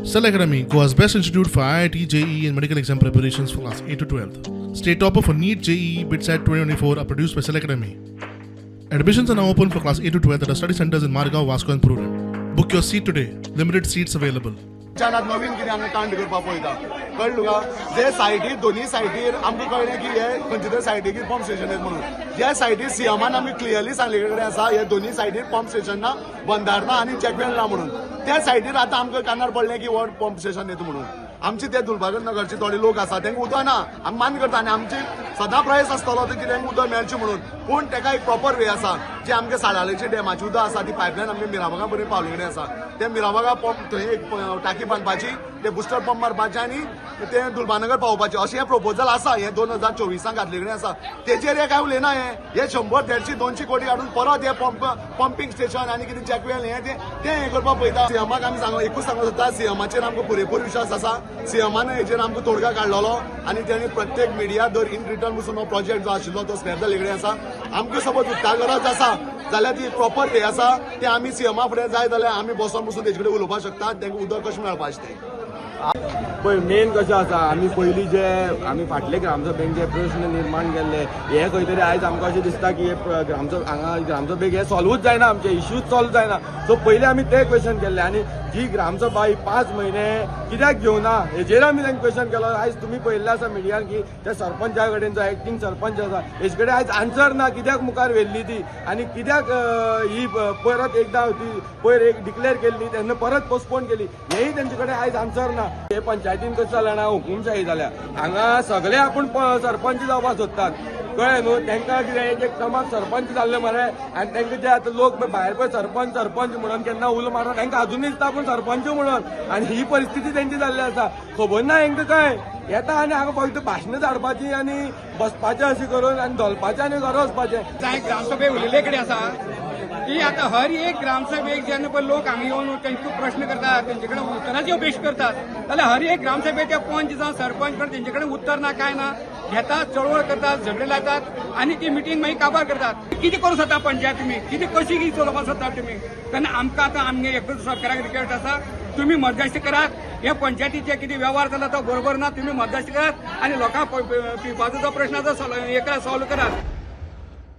Cell Academy, Goa's best institute for IIT, JEE, and medical exam preparations for class 8 to 12. State topper for NEET, JEE, BITSAT 2024 are produced by Cell Academy. Admissions are now open for class 8 to 12 at our study centers in Margao, Vasco, and Prudent. Book your seat today. Limited seats available. आतां नवीन कितें आमी कांड करपाक पळयता, कळ्ळें तुका? जे सायटीर, दोनूय सायटीर आमकां कळ्ळें की हे खंयचे तरी सायटीक पंप स्टेशन येत म्हणून. ज्या सायटीर सीएमान आमी क्लियरली सांगले कडेन आसा, हे दोनूय सायटीर पंप स्टेशन ना, बंदार ना आनी चॅकवेल ना म्हणून, त्या सायटीर आतां आमकां कानार पडलें की हो पंप स्टेशन येता म्हणून. आमचे ते दुलबागत नगरचे थोडे लोक आसा, तांकां उदक ना. आमी मान्य करता आनी आमची सदां प्रयत्न आसतलो की तांकां उदक मेळचें म्हणून. पूण ताका एक प्रॉपर वे आसा. जे आमगे साडाळेचे डॅमाचें उदक आसा, ती पायपलायन आमगे मिराबागा पर्यंत पावले कडेन आसा. ते मिराबागा पंप थंय एक टाकी बांदपाची, ते बुस्टर पंप मारपाचे आनी ते दुलबानगर पावोवपाचे, अशें हें प्रपोजल आसा. हें 2024 घातले कडेन आसा. तेजेर हे काय उलयना. हे हे 100, 150, 200 कोटी हाडून परत हे पंप, पंपींग स्टेशन आनी कितें चॅकवेल हें तें तें हें करपाक पळयता. सीएमाक आमी सांग एकूच सांगूंक सोदता, सीएमाचेर आमकां पुरेपूर विश्वास आसा. सीएमान हेजेर आमकां तोडगा काडलेलो आनी तेणी प्रत्येक मिडिया दर इन रिटर्न पसून हो प्रोजेक्ट जो आशिल्लो तो स्क्रॅप जाल्ले कडेन आसा. आमकां समज उदका गरज आसा जाल्यार ती प्रॉपर वे आसा, ते आमी सीएमा फुडें जाय जाल्यार आमी बसोन बसून तेजे कडेन उलोवपाक शकता, तांकां उदक कशें मेळपाचें तें. पळय, मेन कशें आसा, आमी पयलीं जे आमी फाटले ग्रामसभेन जे प्रश्न निर्माण केल्ले, हे खंय तरी आयज आमकां अशें दिसता की हे ग्रामसभा हांगा ग्रामसभेक हे सॉल्वूच जायना, आमचे इश्यूज सॉल्व जायना. सो पयलीं आमी ते क्वेश्चन केल्ले आनी जी ग्रामसभा ही 5 म्हयने कित्याक घेवना, हेजेर आमी तांकां क्वेश्चन केलो. आयज तुमी पळयल्लें आसा मिडियान की त्या सरपंचा कडेन, जो एक्टींग सरपंच आसा, हेजे कडेन आयज आन्सर ना, कित्याक मुखार व्हेल्ली ती आनी कित्याक ही परत एकदां ती पयर एक डिक्लेअर केल्ली, तेन्ना परत पोस्टपोन केली, हेय तेंचे कडेन आयज आन्सर ना. हे पंचायतीन कशें जालें ना, हुकुमशाही जाल्या हांगा. सगळे आपूण सरपंच जावपाक सोदतात, कळ्ळें न्हू? तांकां कितें एक एक टर्माक सरपंच जाल्ले मरे आनी तांकां ते आतां लोक भायर पळय सरपंच सरपंच म्हणून केन्ना उलो मारता, तांकां अजून दिसता आपूण सरपंच म्हणून. आनी ही परिस्थिती तेंची जाल्ली आसा. खबर ना हेंकां काय येता आनी हांगा फक्त भाशणां झाडपाची आनी बसपाचें अशें करून आनी धोलपाचें आनी घरा वचपाचें. कांय ग्रामसभे उलयल्ले कडेन आसा की आतां हर एक ग्रामसभेक जेन्ना पळय लोक हांगा येवन तांकां प्रश्न करतात, तेंचे कडेन उत्तराची अपेक्षा करतात, जाल्यार हर एक ग्रामसभेक ते पंच जावं सरपंच कडेन तेंचे कडेन उत्तर ना, काय ना. घेतात, चळवळ करतात, झगडे लायतात आनी ती मिटींग मागीर काबार करतात. कितें करूं सोदता पंचायत तुमी? कितें कशी कितें चलोवपाक सोदता तुमी? तेन्ना आमकां आतां आमगे एकूच सरकाराक रिक्वेस्ट आसा, तुमी मध्यस्थी करात. हे पंचायतीचे कितें वेव्हार जाला तो बरोबर ना. तुमी मध्यस्थी करात आनी लोकांक पिवपाचो जो प्रश्न आसा, हे करा, सॉल्व करात.